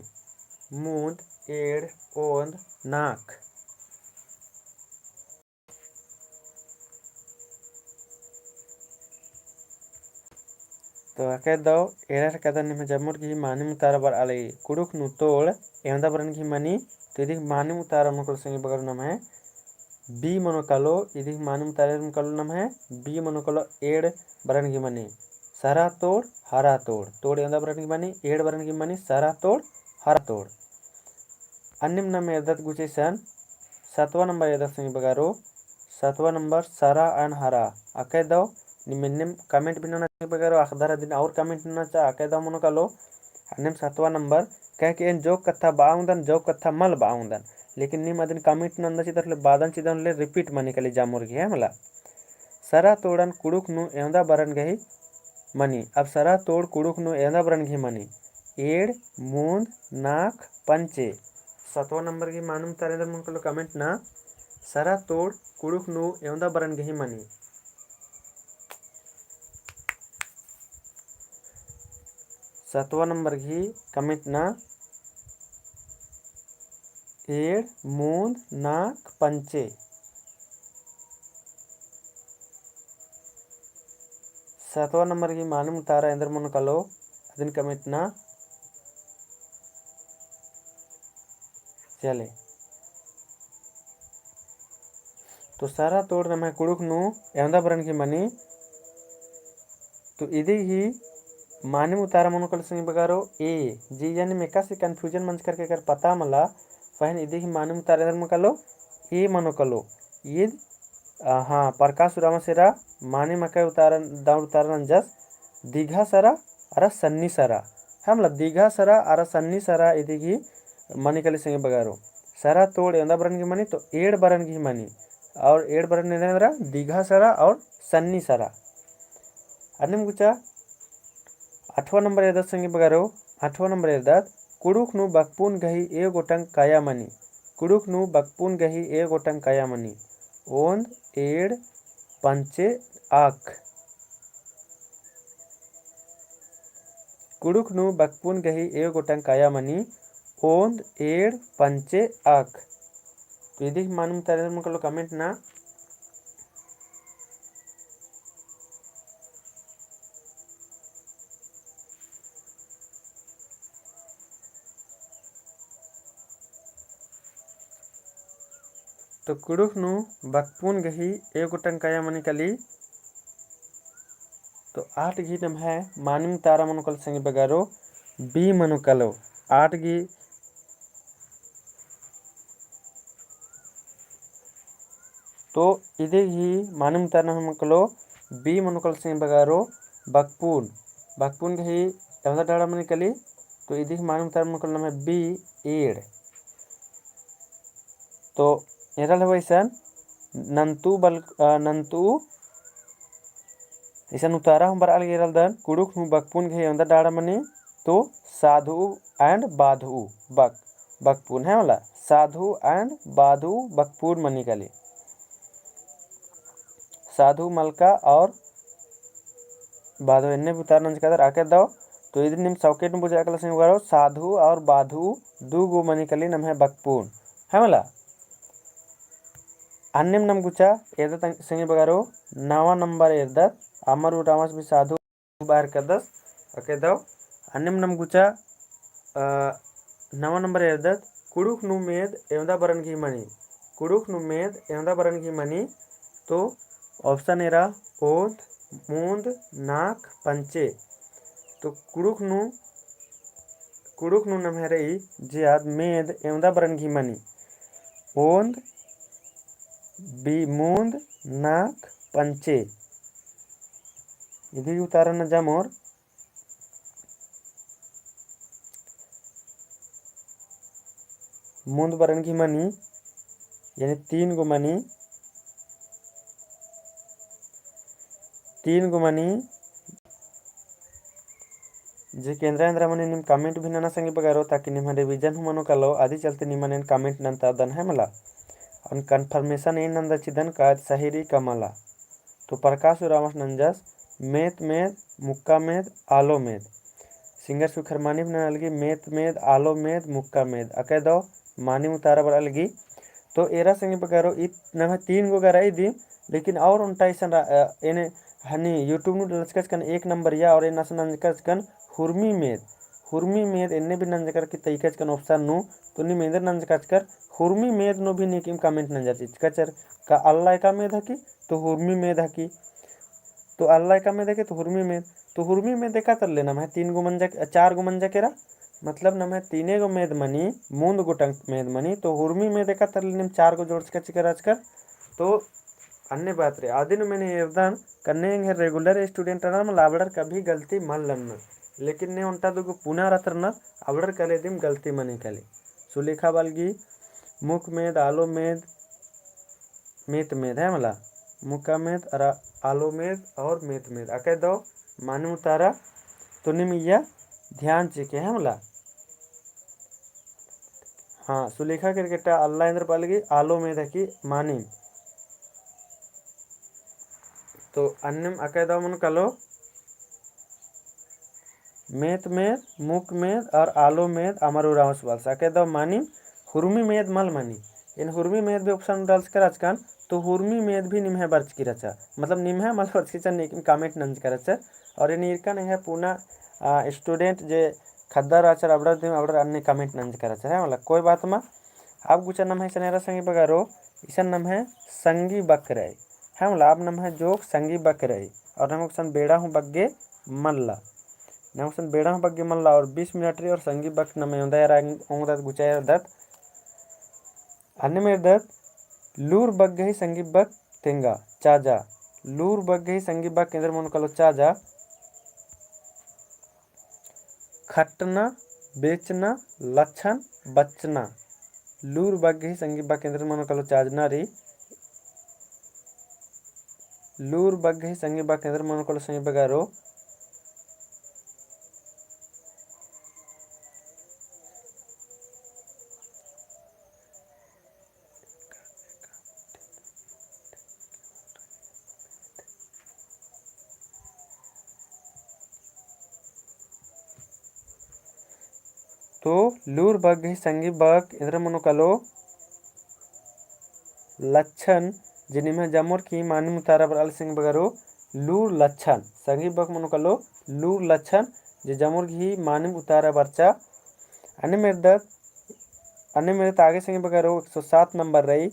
मूंद, एंड़, ओंद, नाख़। तो अकय दव एरा रअदन निम्है जम्मुर गही मानिम उतारा बरआ लगी। कुँड़ुख़ नू तोड़ एवंदा बरन गही मनी। तो इदिगही मानिम उतारा मनो कालो संगी बगरो नम्है B मनो कालो। इदिगही मानिम उतारा मनो कालो नम्है B मनो कालो, एंड़ बरन गही मनी। सरा तोड़, हरा तोड़। तोड़ एवंदा बरन गही मनी, एंड़ बरन गही मनी, सरा तोड़, हरा तोड़। अन्नेम नाम एरदत गुचा इसन, सतवा नंबर एरदत संगी बगरो, सतवा नंबर सरा and हरा। अकय दव, नीम एन्नेम comment भी नना संगी बगरो, अख़दर अदिन और comment नना चा, अकय दव मनो कालो, अन्नेम सतवा नंबर, काहे कि एन जोक कत्था बआ ओंगदन, जोक कत्था मल बआ ओंगदन। लेकिन नीम अदिन comment नंदन चिदन होले, बअदन चिदन होले repeat मनी काली जम्मुर गही, है मला। सरा तोड़न कुँड़ुख़ नू एवंदा बरन गही मनी। अब सरा तोड़ कुँड़ुख़ नू एवंदा बरन गही मनी। एंड़, मूंद, नाख़, पंचे। सतवा नंबर गही मानिम उतारा एन्देर मनो कालो comment नना। सरा तोड़ कुँड़ुख़ नू एवंदा बरन गही मनी। सतवा नंबर गही comment नना। एंड़, मूंद, नाख़, पंचे। सतवा नंबर गही मानिम उतारा एन्देर मनो कालो, अदिन comment नना। चले। तो सरा तोड़ नम्है कुँड़ुख़ नू एवंदा बरन गही मनी। तो इदिगही मानिम उतारा मनो कालो संगी बगरो A। जे यानी एकासे confusion मंजकर की अगर पता मला, पहें इदिगही मानिम उतारा एन्देर मनो कालो, A मनो कालो। ईद, अ, हाँ, प्रकाश उराँवस एरा मानिम अकय उतारा, दव उतारा नंजस, दिघा सरा अरा सन्नी सरा। है मला, दिघा सरा अरा सन्नी सरा इदिगही मनी काली संगी बगरो। सरा तोड़ एवंदा बरन गही मनी, तो एंड़ बरन गही मनी। और एंड़ बरन एन्देर एरा दिघा सरा और सन्नी सरा। अन्नेम गुचा आठवाँ नंबर एरदत संगी बगरो, आठवाँ नंबर एरदत, कुँड़ुख़ नू बकपुन गही एव गोटंग काया मनी। कुँड़ुख़ नू बकपुन गही एव गोटंग काया मनी। ओन्द, एंड़, पंचे, आख। कुँड़ुख़ नू बकपुन गही एव गोटंग काया मनी, ओन्द, एंड़, पंचे, आख। तो इदिगही मानिम उतारा एन्देर मनो कालो comment नना। तो कुँड़ुख़ नू बकपुन गही एव गोटंग काया मनी काली। तो आठ गही नम्है मानिम उतारा मनो कालो संगी बगरो, B मनो कालो। आठ गही तो इदिगही मानिम उतारा नम्है मनो कालो, B मनो कालो संगी बगरो, बकपुन। बकपुन गही एवंदा डाड़ा मनी काली, तो इदिगही मानिम उतारा मनो कालो नम्है B, एंड़। तो एरा लहवा इसन नन्तु बल-, अ, नन्तु इसन उतारा हूँ बरआ लगी एरा लगदन, कुँड़ुख़ नू बकपुन गही एवंदा डाड़ा मनी, तो साधु and बाधु, बक, बकपुन है मला, साधु and बाधु बकपुन मनी काली। साधु मलका और बाधु एन्ने भी उतारा नंजकादर आके दव, तो इदिन नीम सौकेट नू बुझा कालो संगी बगरो, साधु और बाधु दू गो मनी काली नम्है बकपुन, है मला। अन्नेम नाम गुचा एरदत संगी बगरो, नवा नंबर एरदत, अमर उराँवस भी साधु बार करदस, अके दव। अन्नेम नाम गुचा, अ, नवा नंबर एरदत, कुँड़ुख़ नू मेद एवंदा बरन गही मनी। कुँड़ुख़ नू मेद एवंदा बरन गही मनी, तो option एरा ओन्द, मून्द, नाख़, पंचे। तो कुँड़ुख़ नू, कुँड़ुख़ नू नम्है रई जे आद मेद एवंदा बरन गही मनी। ओन्द, बी-, मून्द, नाख़, पंचे। इदी उतारा ना जामोर मुन्द बरन गही मनी, यानी तीन गो मनी, तीन गो मनी, जे के एन्दरा एन्दरा मनी नीम comment भी नना संगी बगरो, ताकि निम्है revision हूँ मनो कालो, अदी चलते निमन एन comment नन्तादन है मला। अन confirmation एन नन्दा चिदन का सही रई का मला। तो प्रकाश उराँवस नंजस मेत मेद, मुक्का मेद, आलो मेद। Singer सुखर मानिम नना लगी मेत मेद, आलो मेद, मुक्का मेद। अकय दव मानिम उतारा बरआ लगी। तो एरा संगी बगरो इत नम्है तीन गो गा रई दिम, लेकिन और ओन्टा इसन रा-, अ, एन्ने हनी YouTube नू डलचकचकन एक नंबरिया और एन्ने असन नंजकचकन हुरमी मेद। हुरमी मेद एन्ने भी नंजकर की तइकचकन option नू, तो नीम एन्देर नंजकचकर हुरमी मेद नू भी नीकिम comment नंजर चिचकचर का अल्ला एका मेद हकी, तो हुरमी मेद हकी। तो अल्ला एका मेद हकी, तो हुरमी मेद। तो हुरमी मेद एका तरले नम्है तीन गो मंजा, चार गो मंजा केरा, मतलब नम्है तीने गो मेद मनी, मुन्द गोटंग मेद मनी, तो हुरमी मेद एका तरले नीम चार गो जोड़चकचकर आचकर। तो अन्ने बात रई, अदिन मेने एरदन कन्ने एंग्है regular student रअनर मला अबड़र कभी गलती मल नन्नर, लेकिन ने ओन्टा दुगो पुना रअनर अबड़र कले दिम गलती मनी कले। सुलेखा बआ लगी मुक मेद, आलो मेद, मेत मेद है मला, मुका मेद, अरा आलो मेद और मेत मेद। अकय दव मानिम उतारा, तो नीम इया ध्यान चिके है मला। हाँ, सुलेखा केरकेट्टा अल्ला एन्देर बआ लगी आलो मेद हकी मानिम। तो अन्नेम अकय दव मनो कालो मेत मेद, मुक मेद और आलो मेद अमर उराँवस बलस। अकय दव मानिम हुरमी मेद मल मनी। एन हुरमी मेद भी option डालचकर आचकन, तो हुरमी मेद भी निम्है बरचकी रहचा। मतलब निम्है मल बरचकी रहचा, नीकिम comment नंजकर रहचा। और एन ईरकन एंग्है पुना, आ, student जे ख़द्दर रहचर अबड़र दिम अबड़र अन्ने comment नंजकर रहचर है मला। कोई बात मा। अब गुचा नम्है इसन एरा संगी बगरो, इसन नम्है संगी बक रई। है मला, अब नम्है जोक संगी बक रई। और नम्है गुसन बेड़ा हूँ बग्गे मल्ला। नम्है गुसन बेड़ा हूँ बग्गे मल्ला और बीस मिनट रई और संगी बक नम्है ओन्दा एरा ओंगदत गुचा एरदत। अन्नेम एरदत लूर बग्गही संगी बक तेंगा, चाजा। लूर बग्गही संगी बक एन्देर मनो कालो चाजा। खटना, बेचना, लच्छन, बचना। लूर बग्गही संगी बक एन्देर मनो कालो चाजना रई। लूर बग्गही संगी बक एन्देर मनो कालो संगी बगरो। तो लूर बग्गही संगी बक एन्देर मनो कालो लच्छन, जे निम्है जमोर की मानिम उतारा बरआ लगी संगी बगरो लूर लच्छन। संगी बक मनो कालो लूर लच्छन, जे जमोर की मानिम उतारा बरचा। अन्नेम एरदत, अन्नेम एरदत आगे संगी बगरो एक सौ सात नंबर रई।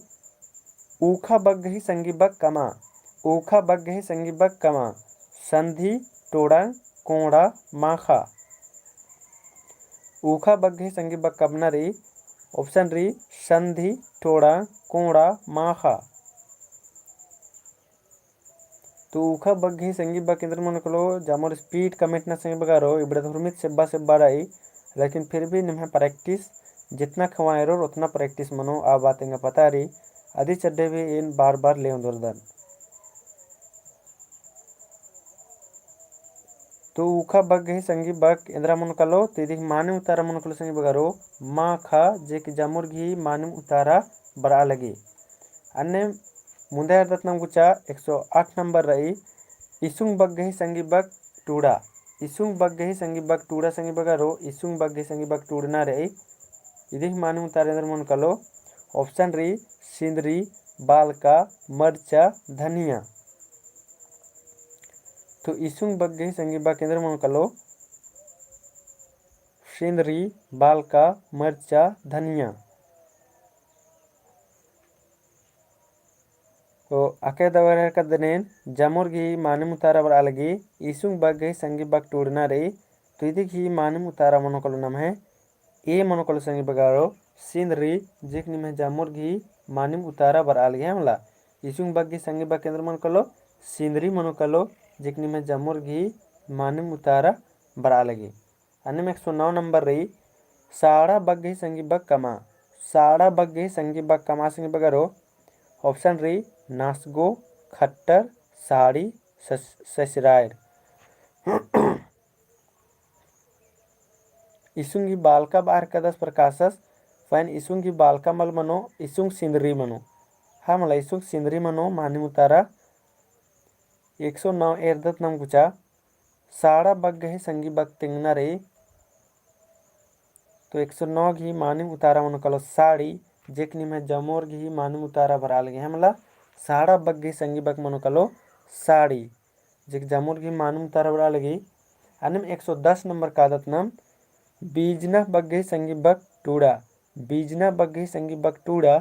ऊखा बग्गही संगी बक कमा। ऊखा बग्गही संगी बक कमा। संधी, टोड़ांग, कोंड़ा, माखा। ऊखा बग्गही संगी बक कमना रई, option रई, संधी, टोड़ांग, कोंड़ा, माखा। तो ऊखा बग्गही संगी बक एन्देर मनो कालो, जमोर speed comment ना संगी बगरो, इबड़ा धुरमित सेब्बा सेब्बा रई, लेकिन फिर भी निम्है practice जितना खवाएरोर उतना practice मनो, आ बात एंगा पता रई, अदी चड्डे भी एन बार बार ले ओन्दोरदन। तो ऊखा बग्गही संगी बक एन्देर मनो कालो, तो इदी मानिम उतारा मनो कालो संगी बगरो, माखा, जे कि जमोर गही मानिम उतारा बरआ लगी। अन्ने मुन्दा एरदत नाम गुचा एक सौ आठ नंबर रई, इसुंग बग्गही संगी बक टूड़ा। इसुंग बग्गही संगी बक टूड़ा संगी बगरो, इसुंग बग्गही संगी बक टूड़ना रई। इदी मानिम उतारा एन्देर मनो कालो, option रई, सिंदरी, बालका, मरचा, धनिया। तो इसुंग बग्गही संगी बक एन्देर मनो कालो, सिंदरी, बालका, मरचा, धनिया। तो अकय दव एरा हेलरकदन एन, जमोर गही मानिम उतारा बरआ लगी, इसुंग बग्गही संगी बक टूड़ना रई, तो इदी गही मानिम उतारा मनो कालो नम्है A मनो कालो संगी बगरो, सिंदरी, जे कि निम्है जमोर गही मानिम उतारा बरआ लगी है मला। इसुंग बग्गही संगी बक एन्देर मनो कालो, सिंदरी मनो कालो, जेक निम्है जमुर गही मानिम उतारा बरआ लगी। अन्नेम एक सौ नौ नंबर रई, साड़ा बग्गे संगी बक कमा। साड़ा बग्गे संगी बक कमा संगी बगरो। Option रई, नासगो, खट्टर, साड़ी, सस-, ससरायर। इसुंग गही बालका बअर कदस प्रकाशस, पहें इसुंग गही बालका मल मनो, इसुंग सिंदरी मनो। हाँ मला, इसुंग सिंदरी मनो मानिम उतारा। एक सौ नौ एरदत नम गुचा, साड़ा बग्गे संगी बक तेंगना रई। तो एक सौ नौ गही मानिम उतारा मनो कालो साड़ी, जेक निम्है जमुर गही मानिम उतारा बरआ लगी। हाँ मला, साड़ा बग्गे संगी बक मनो कालो साड़ी, जेक जमुर गही मानिम उतारा बरआ लगी। अन्नेम एक सौ दस नंबर कादत नम, बीजना बग्गे संगी बक टूड़ा। बीजना बग्गे संगी बक टूड़ा।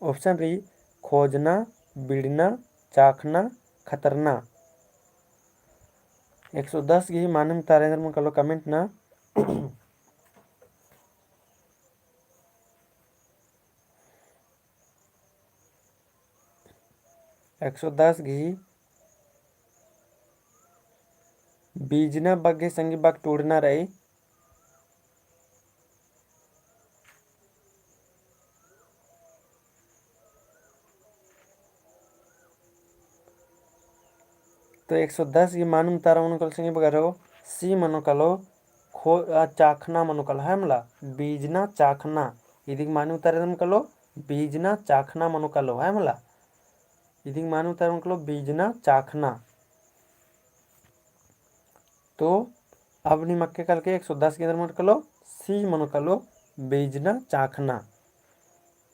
Option रई, खोजना, बिड़ना, चाखना, खतरना। एक सौ दस गही मानिम उतारा एन्देर मनो कालो comment ना। एक सौ दस गही बीजना बग्गे संगी बक टूड़ना रई। तो एक सौ दस गही मानिम उतारा मनो कालो संगी बगरो, C मनो कालो, खो-, आ, चाखना मनो कालो, है मला, बीजना चाखना। इदिक मानिम उतारा मनो कालो, बीजना चाखना मनो कालो, है मला। इदिक मानिम उतारा मनो कालो, बीजना चाखना। तो अब नीम अक्के कालके एक सौ दस गही एन्देर मनो कालो, C मनो कालो, बीजना चाखना।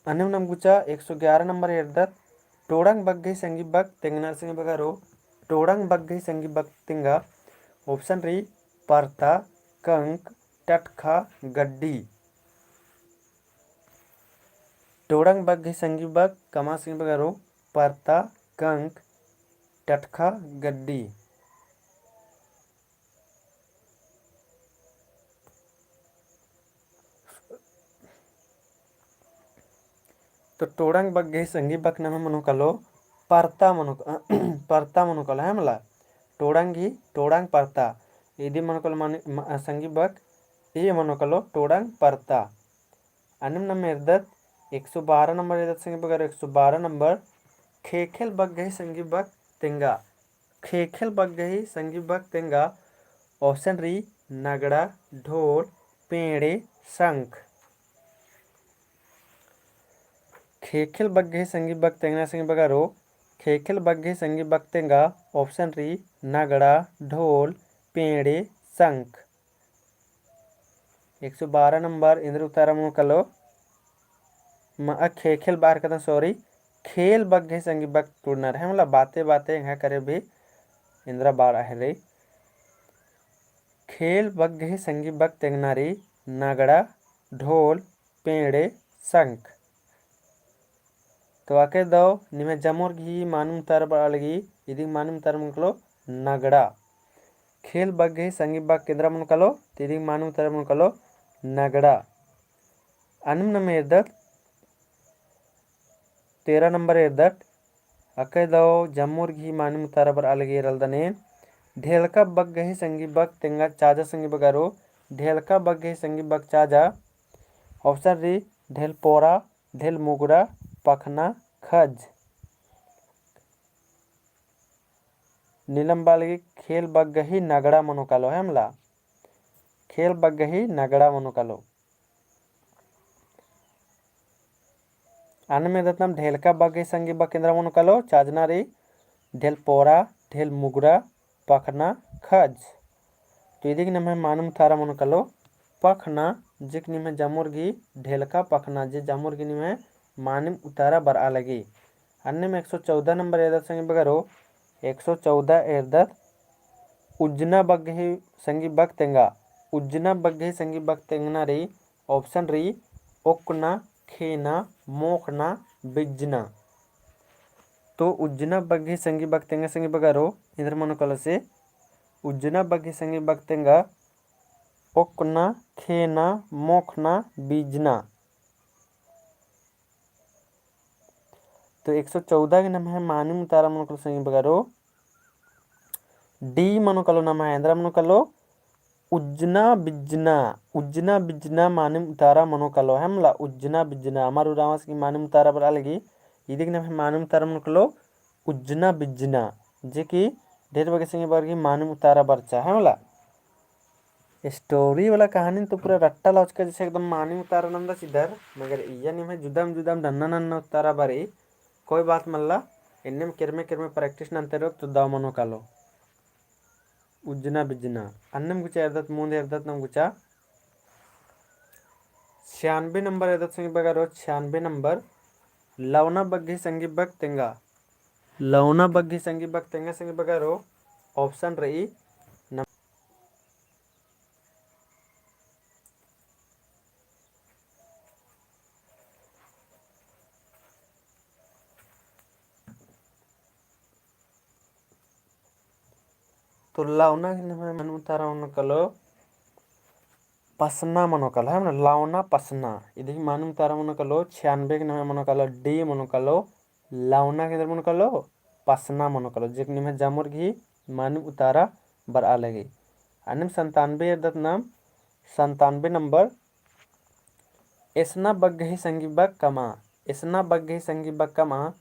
अन्नेम नम गुचा एक सौ ग्यारह नंबर एरदत, टोड़ंग बग्गे संगी बक तेंगना संगी बगरो। टोड़ंग बग्गे संगी बक तेंगा। Option रई, परता, कंक, टटखा, गड्डी। टोड़ंग बग्गे संगी बक कमा संगी बगरो, परता, कंक, टटखा, गड्डी। तो टोड़ंग बग्गे संगी बक नम्है मनो कालो, परता मनो, परता मनो कालो, है मला। टोड़ंग ही, टोड़ंग परता। इदी मनो कालो माने, म-, संगी बक, A मनो कालो, टोड़ंग परता। अन्नेम नम एरदत, एक सौ बारह नंबर एरदत संगी बगरो, एक सौ बारह नंबर, खेखेल बग्गे संगी बक तेंगा। खेखेल बग्गे संगी बक तेंगा। Option रई, नगड़ा, ढोल, पेंड़े, शंख। खेखेल बग्गे संगी बक तेंगना संगी बगरो, खेखेल बग्गे संगी बक तेंगा। Option रई, नगड़ा, ढोल, पेंड़े, शंख। एक सौ बारह नंबर एन्देर उतारा मनो कालो, म-, आ, खेखेल बअर कदन, sorry, खेल बग्गे संगी बक टूड़ना रई, है मला, बाते बाते एंगा करे भी एन्देरा बअर आहे रई। खेल बग्गे संगी बक तेंगना रई, नगड़ा, ढोल, पेंड़े, शंख। तो अक्के दव निम्है जमुर गही मानिम उतारा बरआ लगी, इदिक मानिम उतारा मनो कालो नगड़ा। खेल बग्गे संगी बक एन्देरा मनो कालो, तो इदिक मानिम उतारा मनो कालो नगड़ा। अन्नेम नम एरदत तेरह नंबर एरदत, अक्के दव जमुर गही मानिम उतारा बरआ लगी एरलदन एन। ढेलका बग्गे संगी बक तेंगा चाजा संगी बगरो, ढेलका बग्गे संगी बक चाजा। Option रई, ढेलपोरा, ढेलमुगरा, पखना, खज। नीलम बआ लगी खेल बग्गे नगड़ा मनो कालो, है मला। खेल बग्गे नगड़ा मनो कालो। अन्नेम एरदत नम ढेलका बग्गे संगी बक एन्देरा मनो कालो, चाजना रई, ढेलपोरा, ढेलमुगरा, पखना, खज। तो इदिक नम्है मानिम उतारा मनो कालो पखना, जेक निम्है जमुर गही ढेलका पखना, जे जमुर गही निम्है मानिम उतारा बरआ लगी। अन्नेम एक सौ चौदह नंबर एरदत संगी बगरो, एक सौ चौदह एरदत, उज्जना बग्गे संगी बक तेंगा। उज्जना बग्गे संगी बक तेंगना रई, Option रई, ओक्कना, खेना, मोखना, बिज्जना। तो उज्जना बग्गे संगी बक तेंगा संगी बगरो, एन्देर मनो कालो से, उज्जना बग्गे संगी बक तेंगा, ओक्कना, खेना, मोखना, बिज्जना। तो एक सौ चौदह गही नम्है मानिम उतारा मनो कालो संगी बगरो, D मनो कालो नम्है, एन्दरा मनो कालो, उज्जना बिज्जना, उज्जना बिज्जना मानिम उतारा मनो कालो, है मला, उज्जना बिज्जना, अमर उराँवस गही मानिम उतारा बरआ लगी, इदिक नम्है मानिम उतारा मनो कालो, उज्जना बिज्जना, जे कि ढेर बग्गे संगी बग्गर गही मानिम उतारा बरचा, है मला। Story वाला कहानी तो पूरा रट्टा लौचका जैसे एकदम मानिम उतारा नंदा चिदर, मगर इया निम्है जुदम जुदम नन्ना नन्ना उतारा बरई, कोई बात मल्ला, एन्नेम केरमे केरमे practice नन्ते रओ तो दव मनो कालो। उज्जना बिज्जना। अन्नेम गुचा एरदत, मुन्द एरदत नाम गुचा। छियानबे नंबर एरदत संगी बगरो, छियानबे नंबर। लौना बग्गे संगी बग तेंगा। लौना बग्गे संगी बग तेंगा संगी बगरो। Option रई नम- तो लौना गही नम्है मानिम उतारा मनो कालो पसना मनो कालो, है मला, लौना पसना। इदिक मानिम उतारा मनो कालो, छियानबे गही नम्है मनो कालो, D मनो कालो, लौना गही एन्दरा मनो कालो, पसना मनो कालो, जे कि निम्है जमुर गही मानिम उतारा बरआ लगी। अन्नेम संतानबे एरदत नाम, संतानबे नंबर, एसना बग्गे संगी बग कमआ, एसना बग्गे संगी बग कमआ,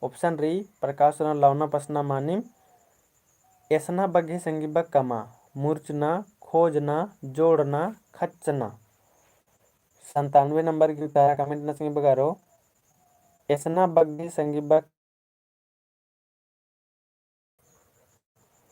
option रई, प्रकाश उराँव लौना पसना मानिम, एसना बग्गे संगी बग कमआ, मुरचना, खोजना, जोड़ना, खच्चना। संतानबे नंबर गही उतारा comment नना संगी बगरो, एसना बग्गे संगी बग